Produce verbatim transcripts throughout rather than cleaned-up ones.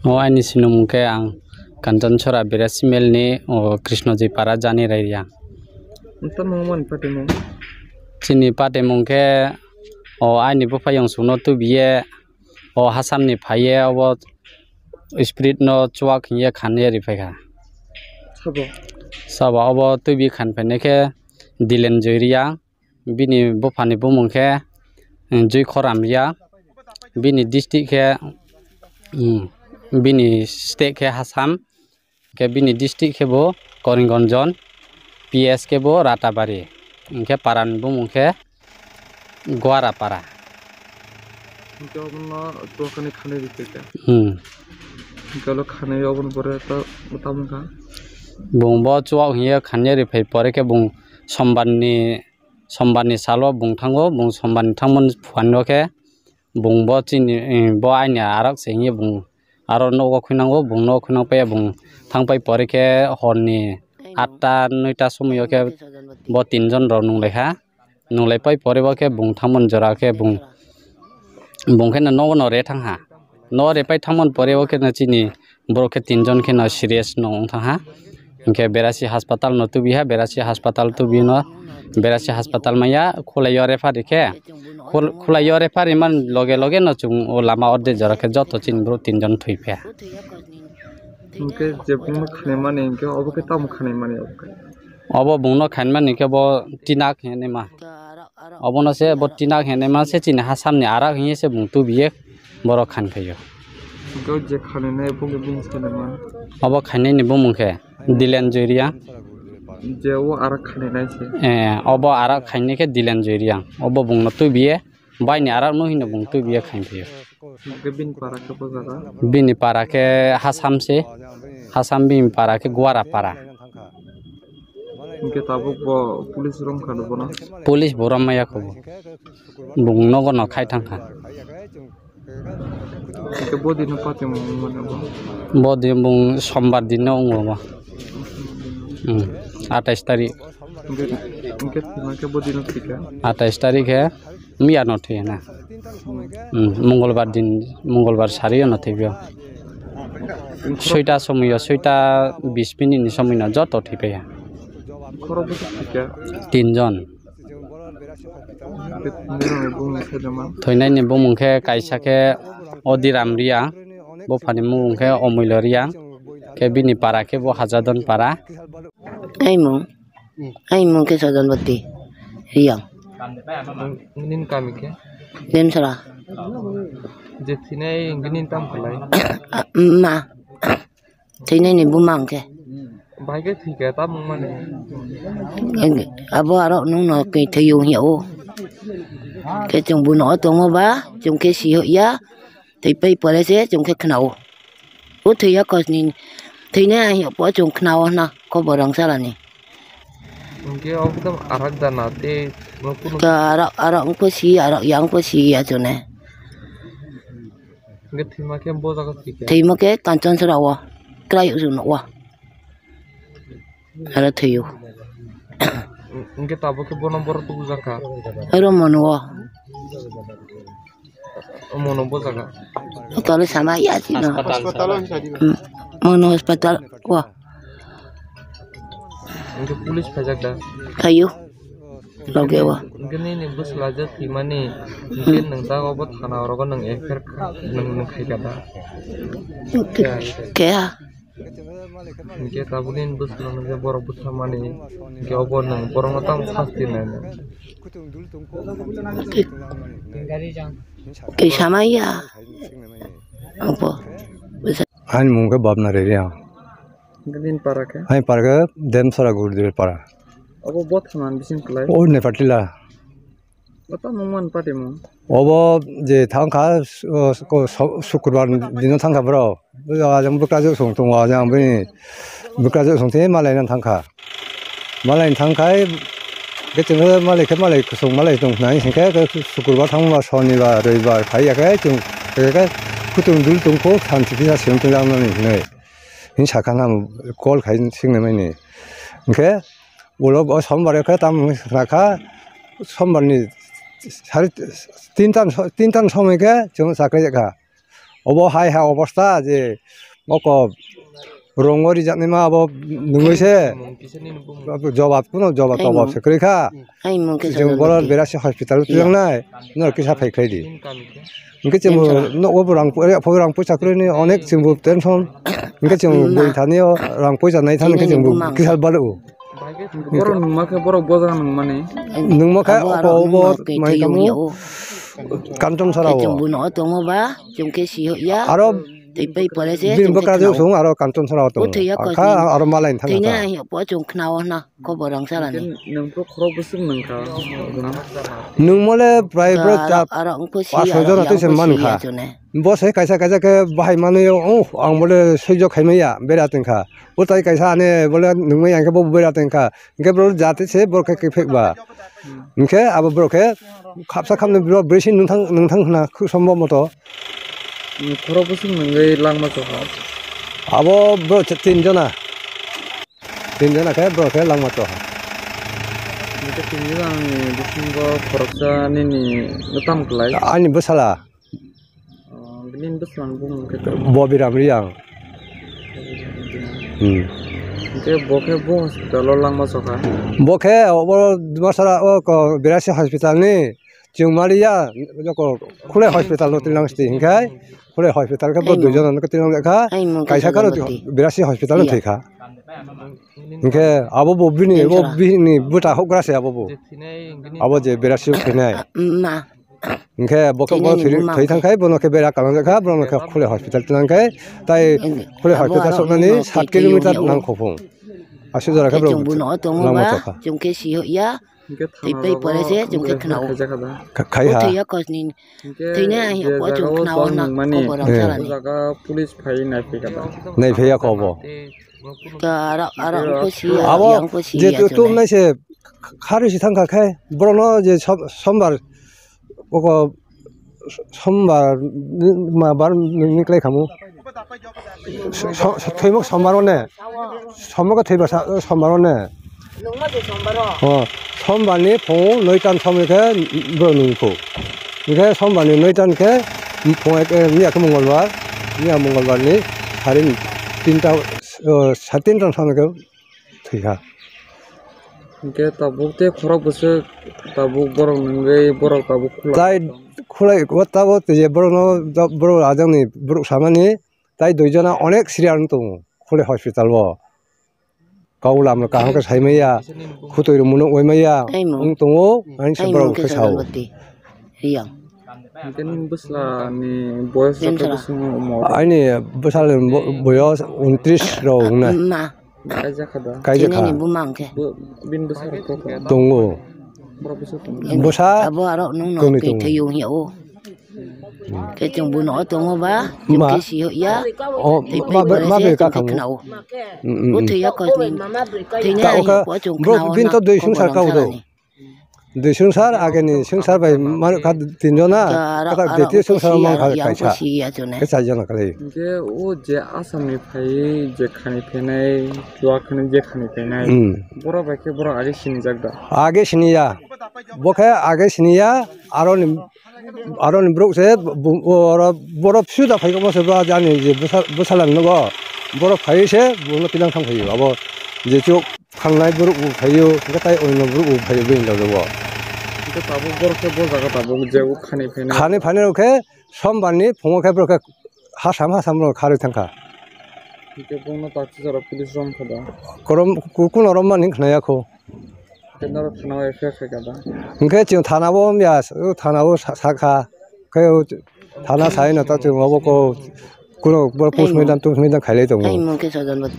O aini sinimung khe ang Kanchanchora Berasimel ni, o, Krishnojoi Para Jani Rairia. Nokta mung mani patimung? Chini patimung khe, o, aini buphayung sungno tubiye, o, Assam ni phaiye, obo spirit no chuak hiye khanye riphai kha. Sabo? Sabo obo tubi khan phainai khe Dilen Joiria. Bini buphani bumung khe, mm, Jui Khoram Ria, bini district khe, mm, bini state khe Assam, khe bini district khe bo Karimganj, P S khe bo Ratabari, hinkhe parani bumung khe Guara Para. Hinkhe obono chuakani khanai rikha khe. Hmm. Hinkhe olo khanai oboni pore to tamo kha. Bung bo chuak hiye khanya riphai pore khe bung Sombar ni Sombar ni salo bung thango, bung Sombar ni thangmani phuano khe bung bo chini, eh, bo aini arak se hiye bung aro nogo khunango, bung nogo khunang paiya bung thang pai pore khe hor ni atta noita somoi o khe bo tinjon rok nung lai kha, nung lai pai pore bo khe bung thangmani jora khe bung, bung khe nogo no re thang ha, nogo re pai thangmani pore o khe no chini borok khe tinjon khe no serious no wng thang ha. Hinkhe Berasi hospital no tubi ha, Berasi hospital tubi no, Berasi hospital maya khulai o refer khe, khul-, khulai o refer man loge loge no chwng o lama o de jora khe joto chini borok tinjon thwi pha. Hinkhe je bungno khanai mani hinkhe obo khe tamo khanai mani obo khe? Obo bungno khanai mani khe bo tinak hinwi ma. Obono se bo tinak hinwi ma se chini Assam ni arak hinwi se bung tubiye borok khan phaio. Hinkhe o je khanai nai bungni bumung sanai ma? Obo khainai ni bumung khe Dilen Joiria. Je o arak khanai nai se? Eh, obo arak khainai khe Dilen Joiria. Obo bungno tubiye, baini arak no hino bung tubiye khain phaio. Hinkhe bini para khe bo jaga? Bini para khe Assam se, Assam bini para khe Guara Para. Hinkhe tabuk bo police rom kha bono? Police bo rom maya kho bo. Bung nogo no khai thang kha. Hinkhe bo dino patimung mane bo? Bo din bung Sombar din no wngo bo. Hmm. Atais tarik. Hinkhe, hinkhe thwima khe bo dino thwikha? Atais tarik khe miya no thwi na. Hmm. Hmm. Mongolbar din, Mongolbar sari no thwibio. Soita somoi o, soita bis minute ni somoi no joto thwi paiya. Khorok bwswk thwikha? Tinjon. Thwinaini bumung khe kaisa khe Odiram Riya, buphani bumung khe Omuilo Riya, khe bini para khe bo Hajadon para. Aimung, aimung khe Sajanbati Riya. Nini kami khe? Demsara. Je thinai nini tam khlai? Ma. Thwinaini buma hwnkhe. Bahai khe thwikha, tamung mani. Abo aro nwngno khe thwiyo hwnyawo. Khe chwng buino o tongo ba, chwng khe si ya, thwipai pore se chwng khe khwnao. O thwiya kosni, thwinai hwnyapo chwng khwnao hwna, khobor rwngsalani. Hinkhe obo khe arak jana tei. Khe arak, arak wngkhe si, arak ya wngkhe si ya chwne. Hinkhe thwima khe bo jaga thwikha? Thwima khe Kanchanchora o, kwrai o chwng nukgo. Aro thwio. Hinkhe tabuk khe bono borok tubujakha? Aro mono o. Mono bo jaga? Tole sama ya chino. Hospital. Hmm. Mono hospital o. Hinkhe police phaijak da? Phaio. Loge o. Hinkhe nini bwsla je thwimani, hinkhe nwng ta obo thana orogo nwng F I R kha-, nwng, nwng khaikha da? Keha. Hinkhe tabuk nini bwsla nw je borok butharmani, hinkhe obo nwng borokno tamo sasti nainai? Ke-, kisa maya. Obo. Ani mung khe Babna Reriyang. Nini para khe? Ani para khe Demsara Gurudil para. Obo bo thaman bising klai? O Nepatila. Oto mung man pati mung? Obo je thangkha, o, ko, so-, Sukurbar dino thangkha bro. Ajang bwkrajwk song tongo, ajang bini bwkrajwk song tei malai nang thangkha. Malai thangkhai, khe chwngno malai khe malai kwchwng malai tong khnai, hinkhe khe Sukurbar thangma Sonibar, Roibar khai ya khe chwng khe khe kutung dul tongkho thanchi kisa siyong tong jak nani hinwi. Hini sakha nang call khai singnai mani. Hinkhe ulo o Sombar khe tam sakha, Sombarni sari tinta, tinta somoi khe chwng chakrai jakha. Obo hai ha obosta je oko rongo rijaknai ma abo nungwi se jobab kuno jobab tobab se kwrwi kha. Chwng bono berasi hospital twilangnai, no kisa phai khlai di. Hwnkhe chwngbo nogo bo rang, rang poisa kwrwini onek chwngbo tension. Hwnkhe chwng bui thani o rang poisa nai thani khe chwngbo kisa balo. Borok nungma khe borok boja nungmani. Nungma khe oko obo mai tamo Kanton sara o. Chwng buino tongo ba, chwng khe si ya. Aro bini bwkra jwk song aro Kanton sara o tongo. Kha aro malai thang kha. Thwina po chwng khna o na. Kobo rang salani. Nwng to khorok bwswk nwng kha. Nwng mole prai bro cha aro wngkho si paanch soi jora twi se man kha. Bo se kaisa kaisa khe bahai manwi o, ang bole soi jok khai maya bera tong kha. O tai kaisa ane bole nungmai ang khe bo bera tong kha. Hwnkhe bro jate se bro khe khe phek ba. Hwnkhe abo bro khe khapsa khapnwi bro bwrwi si nwng thang nwng thang khna khuk sombo moto. Khorok bwswk nwngwi langma chokha. Abo bro tin jona. Tin jona khe bro khe langma choha. Nokhe tin jona ni bisingo khoroksa nini tam kwlai. Ani bwsala. Oh, nini bwslang bumung khe to? Bobiram Riyang. Hmm. Hwnkhe bo khe bo hospital o langma choha. Bo khe obo Dimasara o ko Berasi hospital ni. Chwng maliya, joko Khulai hospital no tilang sti hinkhai, Khulai hospital khe bo dui jona no tilang lekha, kaisa karo Berasi hospital no thwikha. Hinkhe abo bo bini, bo bini bwta hokgra se abo bo. Abo je Berasi thwinai. Hinkhe bo khe bo thwi thangkhai, bono khe bera kalang lekha, bono khe Khulai hospital tilang khai, tai Khulai hospital soknani sat kilometer nang khopung. Aswk jora khe bro langma chokha. Chwng khe si ya. Twi pai pore se chwng khe khna o. Khai ha. Thwi ya kosni. Thwina ahi po chwng khna o na. Kobo rang salani. Jaga police phai nai phai kha da. Nai phai ya kobo. Aro aro ko si ya. Abo yang ko si je ya tu tum nai se khari si thang kha khai. Bro no je sombar oko Sombar ni ma bar ni klai khamu. Thwimuk sombar one. Sombar khe thwibar sombar one. Oh, sombar ni phung noi tan somoi khe bro nung kho. Hingkhe sombar ni noi tan khe phung miya khe mongolbar. Miya mongolbar ni sari tinta, sari tinta somoi khe thwikha. Hingkhe tabuk tei khorok bwswk tabuk borok nungwi borok tabuk khulai. Tai khulai o tabuk tei borokno borok ajangni borok samani tai dui jona onek serial wng tongo khulai hospital o. Kau lama kaham khe saimaya, khutui rwmano waimaya wng tongo, ani se borok khe sao. Hingke nini bwsla ni boyos joto bwswk wng? Aini bwsal ni bo-, boyos untris rok wngnai. Ma. Kaijak kha da? Kaijak kha. Bini bwsa rok kok kha? Tongo. Borok bwswk tongo? Bwsa abo aro nung no kwnwi tongo. Thwi thwi wng ya o. Khe chwng buino o tongo ba, chwng khe si ya. O, ma bai kha kamo. Bo thwi ya kosni. Thwi ne ang ya po chwng khna o na. Bini to dui sungsar kau do. Dui sungsar, ageni sungsar bai manuk kha tin jona, kata deti sungsar mang kha kaisa. Khe char jona kali. Hingke o je Assam ni phai je khani phenai, Chuwa khani je khani phenai. Hmm. Borok bai khe borok age sinijak da? Age siniya. Bo khe age siniya, aro ni, aro ni borok se bo-, bo-, oro borok suda phai khe bo se bo jani je bwsa-, bwsala nogo. Borok phai se bono tinang thang phai abo je chuk. Thangnai borok bo phaio, hingke tai onno borok bo phaio bini loge o. Hingke tabuk borok khe bo jaga tabuk je o khani phainai. Khani phainai rok khe sombar ni phungo khe borok khe hasam hasam rok kharwi thangkha. Hingke bono taksa jora police rom kha da? Korom, ku-, kuno rom mani khna ya kho. Hingke norok thana o F I R khai kha da? Hingke chwng thana o ya, thana o sa-, sakha. Khe o thana sai no ta chwng obo ko kuno boro post mortem, post mortem khailai tongo.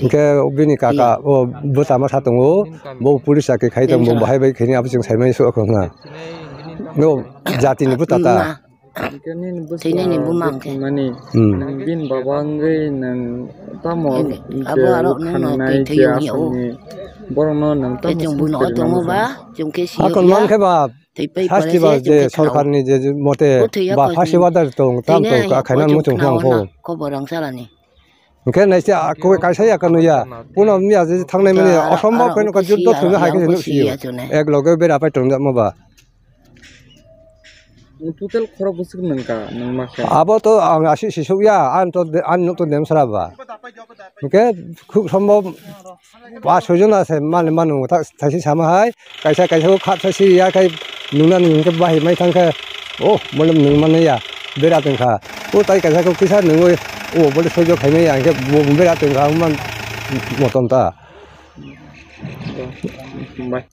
Hingke bini kaka o bwtama sa tongo, bo police chakri khai tongo, bo bahai bai khaini abo chwng saimani sukha na. No jatini bwtata. Hingke nini bwsa thwinani buma hingke. Nwng bini baba wngwi nwng tamo abo aro nwng no khangnai twi thwi je wng ya o. Aswkni borokno nwng tamo chwng buino o tongo ba, chwng khe si ya. Akon man khe ba. Sasti ba je sorkarni je mote ba phasi badar tong tam tong kha khaina muchung phang pho. Kobo rang salani. Hingke naisi a koi kaisa ya kanu ya. Kuno miya je thangnai mani osombab khe nokha juddo thwngwi hai khe nuk si. Ek loge bera pai tong jakma ba. Total khorok bwswk nung ka, nung ma khe? Abo to ang asi sisuk ya, ang to de-, ang nuk to dem sara ba. Hwnkhe khub sombhob pas soi jon ase, mani manu ta thaisi sama hai, kaisa kaisa kho khap sa si ya khai nung nani hwnkhe bahai mai thang khe, oh, bole nung mani ya, bera tong kha. O tai kaisa kho kisa nungwi, oh, bole soijo khai mai ya, hwnkhe bo bera tong kha, man motom ta. Bye.